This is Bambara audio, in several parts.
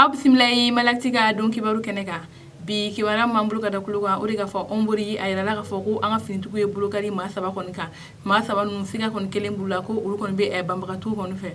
Aw bisimila ye Maliactu ka don kibaru kɛnɛ kan. Bi kibaruya m'an bolo ka da tulo kan, o de k'a fɔ Hombori, a yirala k'a fɔ ko an ka finitigiw ye bolokari maa saba kɔni kan. Maa saba ninnu, siga kɔni kelen b'u la ko olu kɔni bɛ banbagatiw kɔni fɛ.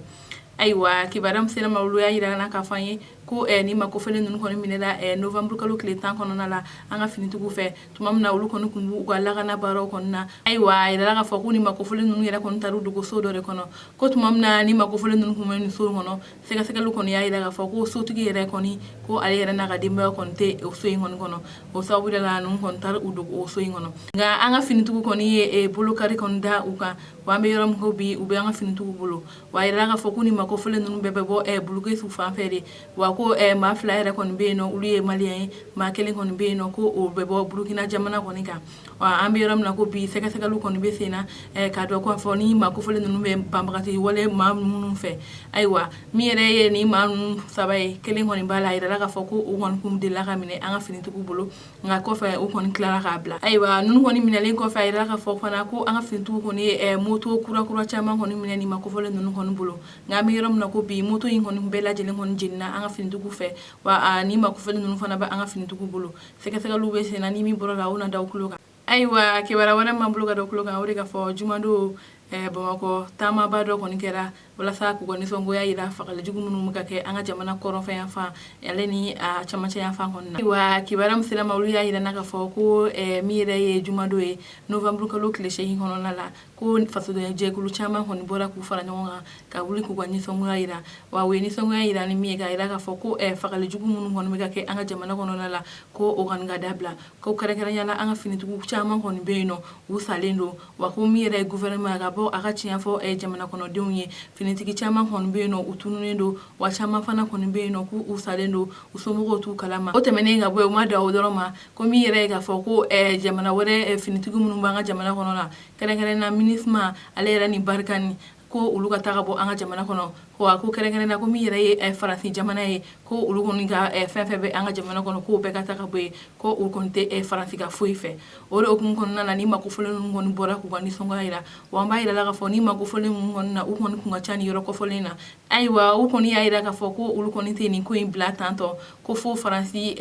Ayiwa, kibaruya min sera ma, olu y'a yira k'a fɔ an ye ko ni maa kofɔlen ninnu kɔni minɛla novembre kalo tile 10 kɔnɔna la an ka finitigiw fɛ, tuma min na olu kɔni tun b'u ka lakana baaraw kɔni na. Ayiwa, a yirala k'a fɔ ko ni maa kofɔlen ninnu yɛrɛ kɔni taar'u dogo so dɔ de kɔnɔ, ko tuma min na ni maa kofɔlen ninnu tun bɛ nin so kɔnɔ, sɛgɛsɛgɛliw kɔni y'a yira k'a fɔ ko sotigi yɛrɛ kɔni, ko ale yɛrɛ n'a ka denbaya kɔni tɛ o so in kɔni kɔnɔ. O sababu de la ninnu kɔni taara u dogo o so in kɔnɔ. Nka an ka finitigiw kɔni ye bolokari kɔni da u kan. Wa an bɛ yɔrɔ min ko bi, u bɛ an ka finitigiw bolo. Wa a yirala k'a fɔ ko ni maa kofɔlen ninnu bɛɛ bɛ bɔ Bulukesu fan fɛ de. Wa ko maa fila yɛrɛ kɔni bɛ yen nɔ, olu ye maliyɛn ye, maa kelen kɔni bɛ yen nɔ, ko o bɛ bɔ Burukina jamana kɔni kan. Wa an bɛ yɔrɔ min na ko bi, sɛgɛsɛgɛliw kɔni bɛ sen na k'a dɔn k'a fɔ ni maa kofɔlen ninnu bɛ banbagati wale maa minnu fɛ. Ayiwa, min yɛrɛ ye ni maa ninnu saba ye, kelen kɔni b'a la, a yirala k'a fɔ ko o kɔni kun delila ka minɛ an ka finitigiw bolo, nka kɔfɛ u kɔni tilara k'a bila. Ayiwa, ninnu kɔni minɛlen kɔfɛ, a yirala k'a fɔ fana ko an ka finitigiw kɔni ye moto kura kura caman kɔni minɛ nin maa kofɔlen ninnu kɔni bolo. Nka an bɛ yɔrɔ min na ko bi, moto in kɔni bɛɛ lajɛlen kɔni jenina an ka finitigiw fɛ. Wa ni maa kofɔlen ninnu fana bɛ an ka finitigiw bolo, sɛgɛsɛgɛliw bɛ sen na. Ni min bɔra la, o na da tulo kan. Ayiwa, kibaruya wɛrɛ m'an bolo ka da tulo kan, o de k'a fɔ jumadon, Bamakɔ taamaba dɔ kɔni kɛra walasa k'u ka nisɔngoya yira fagalijugu minnu bɛ ka kɛ an ka jamana kɔrɔnfɛ yan fan, ale ni a camancɛ yan fan kɔni na. Ayiwa, kibaruya min sera ma, olu y'a yira k'a fɔ ko min yɛrɛ ye jumadon ye, novembre kalo tile 8 kɔnɔna la, ko fasoden jɛkulu caman kɔni bɔra k'u fara ɲɔgɔn kan ka wuli k'u ka nisɔngoya yira. Wa u ye nisɔngoya yira ni min ye, k'a yira k'a fɔ ko fagalijugu minnu kɔni bɛ ka kɛ an ka jamana kɔnɔna la, ko o kɔni ka dabila, ko kɛrɛnkɛrɛnya la an ka finitigiw caman kɔni bɛ yen nɔ, u salen don. Wa ko min yɛrɛ ye gouvernement, ka bɔ a ka tiɲɛ fɔ jamana kɔnɔdenw ye, finitigi caman kɔni bɛ yen nɔ, u tununnen don. Wa caman fana kɔni bɛ yen nɔ, k'u salen don, u somɔgɔw t'u kalama. O tɛmɛnen ka bɔ yen, u ma dan o dɔrɔn ma, ko min yɛrɛ ye k'a fɔ ko jamana wɛrɛ finitigi minnu b'an ka jamana kɔnɔ la, kɛrɛnkɛrɛn na MINUSMA, ale yɛrɛ ni Barkhane, ko olu ka taga bɔ an ka jamana kɔnɔ. Wa ko kɛrɛnkɛrɛn na, ko min yɛrɛ ye Faransi jamana ye, ko olu kɔni ka fɛn fɛn bɛ an ka jamana kɔnɔ, k'o bɛɛ ka taga bɔ yen, ko u kɔni tɛ Faransi ka foyi fɛ. O de hukumu kɔnɔna na, ni maa kofɔlen ninnu kɔni bɔra k'u ka nisɔngoya yira. Wa an b'a yira la k'a fɔ ni maa kofɔlen ninnu kɔni na, u kɔni kun ka ca ni yɔrɔ kofɔlen na. Ayiwa, u kɔni y'a yira k'a fɔ ko olu kɔni tɛ nin ko in bila tantɔ, ko fo Faransi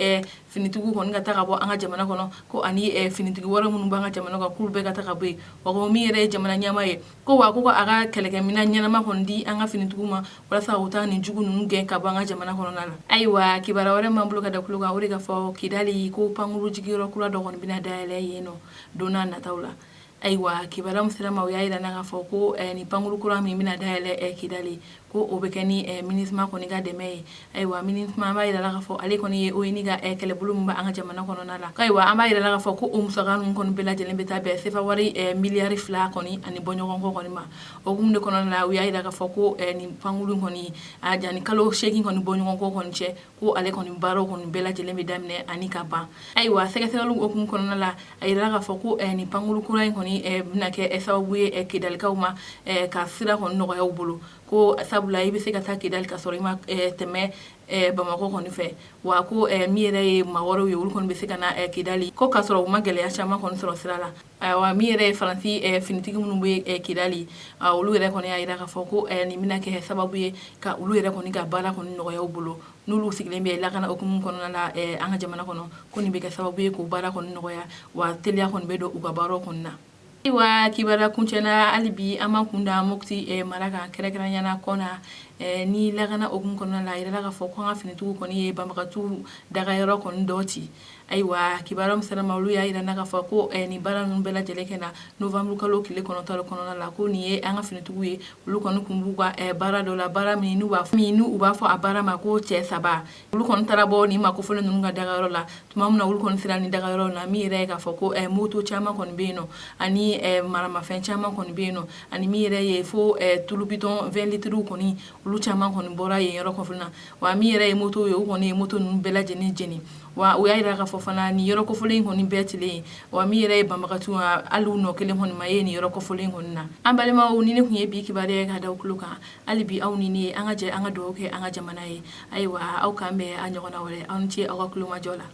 finitigiw kɔni ka taga bɔ an ka jamana kɔnɔ, ko ani finitigi wɛrɛ minnu b'an ka jamana kɔnɔ, k'olu bɛɛ ka taga bɔ yen. Wa ko min yɛrɛ ye jamana ɲɛmaa ye, ko wa ko a ka kɛlɛkɛminɛn ɲɛnama kɔni di an ka finitigiw ma walasa u taa nin jugu ninnu gɛn ka bɔ an ka jamana kɔnɔna la. Ayiwa, kibaruya wɛrɛ m'an bolo ka da tulo kan, o de k'a fɔ Kidali, ko pankuru jigiyɔrɔ kura dɔ kɔni bɛna dayɛlɛ yen nɔ don n'a nataw la. Ayiwa, kibaruya min sera ma, u y'a yira k'a fɔ ko nin pankuru kura min bɛna dayɛlɛ Kidali, ko o bɛ kɛ ni MINUSMA kɔni ka dɛmɛ ye. Ayiwa, MINUSMA, an b'a yira la k'a fɔ ale kɔni ye ONU ka kɛlɛbolo min bɛ an ka jamana kɔnɔna la. Ayiwa, an b'a yira la k'a fɔ ko o musaka ninnu kɔni bɛɛ lajɛlen bɛ taa bɛn sefa wari miliyari 2 kɔni ani bɔɲɔgɔnko kɔni ma. O hukumu de kɔnɔna la, u y'a yira k'a fɔ ko nin pankuru kɔni, a janni kalo 8 kɔni bɔɲɔgɔnko kɔni cɛ, ko ale kɔni baaraw kɔni bɛɛ lajɛlen bɛ daminɛ ani ka ban. Ayiwa, sɛgɛsɛgɛliw hukumu kɔnɔna la, a yirala k'a fɔ ko nin pankuru kura in kɔni bɛna kɛ sababu ye Kidalikaw ma ka sira kɔni nɔgɔya u bolo, ko sabula i bɛ se ka taa Kidali ka sɔrɔ i ma tɛmɛ Bamakɔ kɔni fɛ. Wa ko min yɛrɛ ye maa wɛrɛw ye, olu kɔni bɛ se ka na Kidali, ko k'a sɔrɔ u ma gɛlɛya caman kɔni sɔrɔ sira la. Ayiwa, min yɛrɛ ye Faransi finitigi minnu bɛ Kidali, olu yɛrɛ kɔni y'a jira k'a fɔ ko nin bɛna kɛ sababu ye ka olu yɛrɛ kɔni ka baara kɔni nɔgɔya u bolo, n'olu sigilen bɛ lakana hukumu kɔnɔna la an ka jamana kɔnɔ, ko nin bɛ kɛ sababu ye k'o baara kɔni nɔgɔya, wa teliya kɔni bɛ don u ka baaraw kɔni na. Ayiwa, kibaruya kuncɛla, hali bi an ma kun da Mopti mara kan, kɛrɛnkɛrɛnya na Kɔna ni lakana hukumu kɔnɔna la. A yirala k'a fɔ ko an ka finitigiw kɔni ye banbagatiw dagayɔrɔ kɔni dɔ ci. Ayiwa, kibaruya min sera ma, olu y'a yira k'a fɔ ko nin baara ninnu bɛɛ lajɛlen kɛ na novembre kalo tile 9 kɔnɔna la, ko nin ye an ka finitigiw ye, olu kɔni kun b'u ka baara dɔ la, baara min n'u b'a fɔ a baara ma ko cɛ saba. Olu kɔni taara bɔ nin maa kofɔlen ninnu ka dagayɔrɔ la. Tuma min na olu kɔni sera nin dagayɔrɔ la, min yɛrɛ ye k'a fɔ ko moto caman kɔni bɛ yen nɔ, ani maramafɛn caman kɔni bɛ yen nɔ, ani min yɛrɛ ye fo tulu bidon 20 litres kɔni, olu caman kɔni bɔra yen yɔrɔ kɔfɛ na. Wa min yɛrɛ ye moto ye, u kɔni ye moto ninnu bɛɛ lajɛlen jeni. Wa u y'a jira k'a fɔ fana nin yɔrɔ kofɔlen kɔni bɛɛ cilen. Wa min yɛrɛ ye banbagatiw, hali nɔ kelen kɔni ma ye nin yɔrɔ kofɔlen kɔni na. An balimaw, ni ne tun ye bi kibaruya ye ka da tulo kan, hali bi aw ni ne ye, an ka jɛ an ka dugawu kɛ an ka jamana ye. Ayiwa, aw k'an bɛn a ɲɔgɔnna wɛrɛ. Aw ni ce aw ka tulomajɔ la.